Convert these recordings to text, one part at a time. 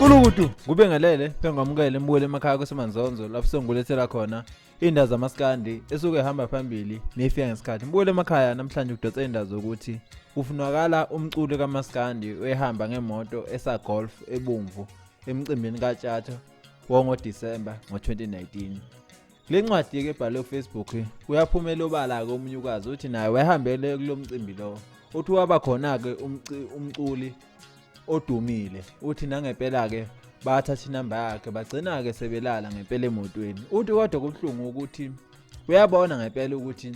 Kulukudu kubengelele bengamukele mbukele emakhaya kusemanzonzo lapho sengulethela khona indaba zamaskandi esuke ehamba phambili nefika ngesikhathi. Mbukele emakhaya namhlanje kudonsa indaba zokuthi kufunakala umculi kamaskandi ehamba ngemoto esa golf ebomvu emcimbini kaTshatha wangoDisemba ngo-2019. Kule ncwadi-ke ebhalwe kuFacebook uyaphumela obala-ke omunye ukwazi uthi naye wayehambele kulo mcimbi lowo. Uthi waba khona-ke umculi odumile uthi nangempela-ke bathatha inamba yakhe bagcina-ke sebelala ngempela emotweni. Uthi kodwa kubuhlungu ukuthi uyabona ngempela ukuthi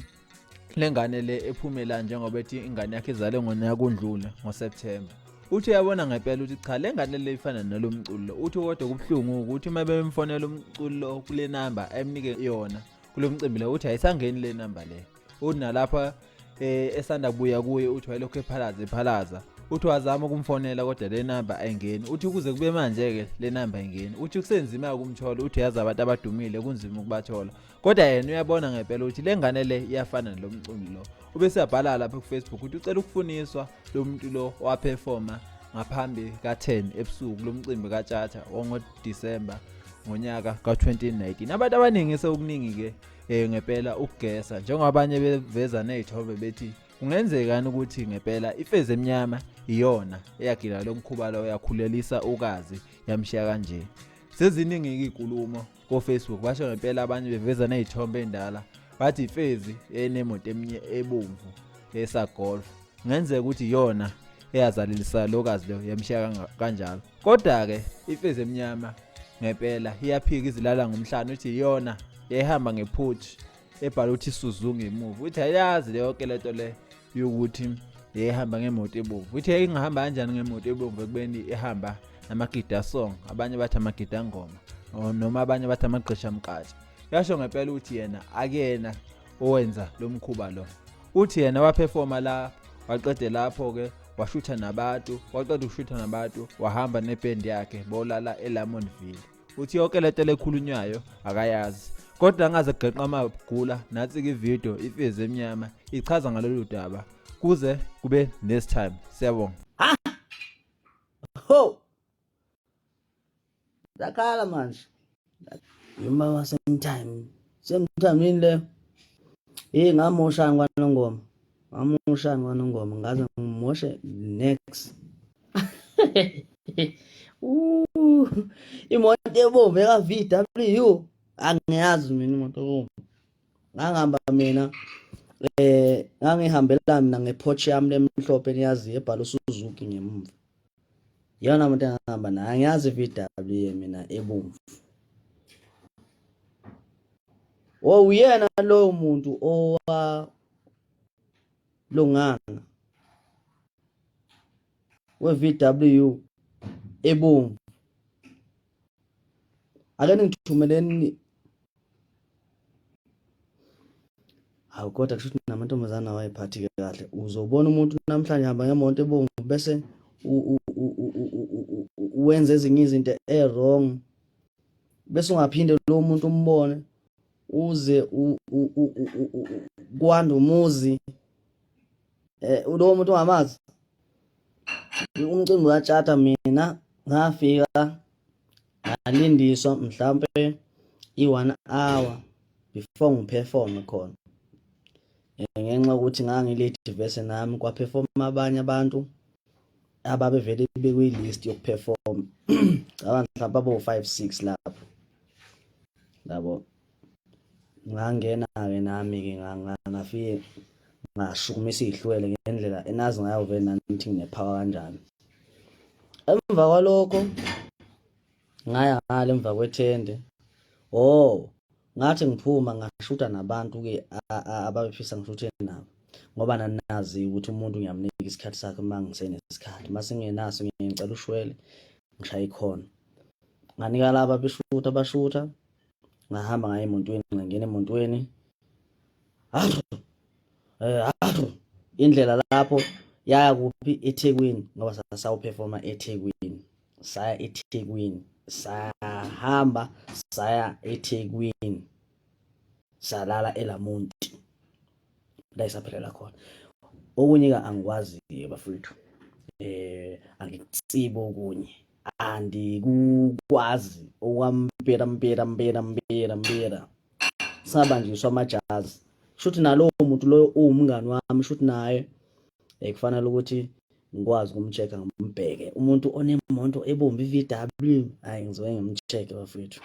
le ngane le ephumela njengoba ethi ingane yakhe izalwe ngonyaka ondlule ngoSeptember. Uthi uyabona ngempela ukuthi cha le ngane le ifana nalo mculo lo. Uthi kodwa kubuhlungu ukuthi uma bemfonela umculo lo kule namba emnike yona kulo mcimbi lo uthi ayisangeni le namba le. Uthi nalapha esanda kubuya kuye uthi wayelokhu ephalaza ephalaza. Uthi wazama ukumfonela kodwa le namba ayingeni. Uthi kuze kube manje-ke le namba ayingeni. Uthi kusenzima ukumthola, uthi yazi abantu abadumile kunzima ukubathola. Kodwa yena uyabona ngempela ukuthi le ngane le iyafana nalo mculi lo. Ubese yabhala lapha ku-Facebook ukuthi ucela ukufuniswa lo muntu lo owaphefoma ngaphambi ka-10 ebusuku lo mcimbi kaTshatha wangoDisemba ngonyaka ka-2019. Abantu abaningi sekukuningi-ke ngempela ukugesa njengoba abanye beveza ney'thombe bethi kungenzekani ukuthi ngempela ifezi emnyama iyona eyagila lo mkhuba lo yakhulelisa ukazi yamshiya kanje. Seziningi-ke iy'nkulumo ko-Facebook basho ngempela abanye beveza ney'thombe ey'ndala bathi ifezi enemoto eminye ebomvu esa-golf kungenzeka ukuthi iyona eyazalelisa lokazi lo yamshiya kanjalo. Kodwa-ke ifezi emnyama ngempela iyaphika izilala ngomhlane uthi iyona yayihamba ngephutshi ebhala ukuthi Suzuki ngemuva uthi ayazi le yonke lento le yokuthi yayihamba ngemoto ebomvu uthi yayingahamba kanjani ngemoto ebomvu ekubeni ihamba namagida song abanye bathi amagida ngoma noma abanye bathi amagqisha mkatsha yasho ngempela ukuthi yena akuyena owenza lo mkhuba lo uthi yena waphefoma la waqede lapho-ke washutha nabantu waqeda ukushutha nabantu wahamba nebhendi yakhe bolala eLamontville Uthi yonke lento lekhulunywayo akayazi. Kodwa ngaze geqa amagula nathi ke video ifezi emnyama ichaza ngalolu daba kuze kube next time. Siyabonga. Ha! Ho! Zakhala manje. Yuma same time. Same time yini leyo? Hey ngamosha ngwanongoma. Ngamosha ngwanongoma ngaze ngimoshe next. Imoto ebomvu eka-VW angiyazi mina imoto ebomvu. Ngangihamba mina ngangihambela mina nge-Porsche yami lemhlophe eniyaziyo ebhalwe Suzuki ngemuva. Iyona moto engangihamba nayo angiyazi i-VW mina ebomvu. Oh uyena lowo muntu owalunganga we-VW ebomvu. Ake ningithumeleni. Hawu kodwa kusho ukuthi namantombazane awayiphathi kahle. Uzobona umuntu namhlanje hamba ngemoto ebomvu bese wenza ezinye izinto e-wrong bese ungaphinde lowo muntu umbone uze kwanda umuzi lowo muntu ungamazi. Umcimbi kaTshatha mina ngafika ngalindiswa mhlampe i-one hour before ngiphefome khona ngenxa yokuthi ngangilate vese nami kwaphefoma abanye abantu ababevele bekwi-list yokuphefoma cabanga mhlawumbe abo-five six lapho yabo. Ngangena-ke nami-ke ngafike ngashukumisa iy'hlwele ngendlela enazi ngayo vele nani ukuthi nginephawa kanjani. Emva kwalokho ngaya ngale emva kwethende. Oh, ngathi ngiphuma ngashutha nabantu-ke ababefisa ngishuthe nabo ngoba nanazi ukuthi umuntu ngiyamnika isikhathi sakhe uma ngisenesikhathi uma singenaso ngicela ushwele ngishaye ikhona. Nganika laba beshutha bashutha ngahamba ngaya emontweni ngangena emontweni indlela lapho yaya kuphi eThekwini ngoba sasawuphefoma eThekwini saya eThekwini sahamba saya eThekwini salala eLamonti la isaphelela khona okunye ke angikwazi bafowethu angikutsibi okunye. Andikukwazi okwampela mpela mpela mpela mpela. Sabanjiswa amajazi, shuthi nalowo muntu loyo uwumngani wami, shuthi naye kufanele ukuthi ngikwazi ukumcheck-a, ngimbheke umuntu onemonto ebomvu i-VW. Hhayi, ngizoke ngim-check-e bafethu.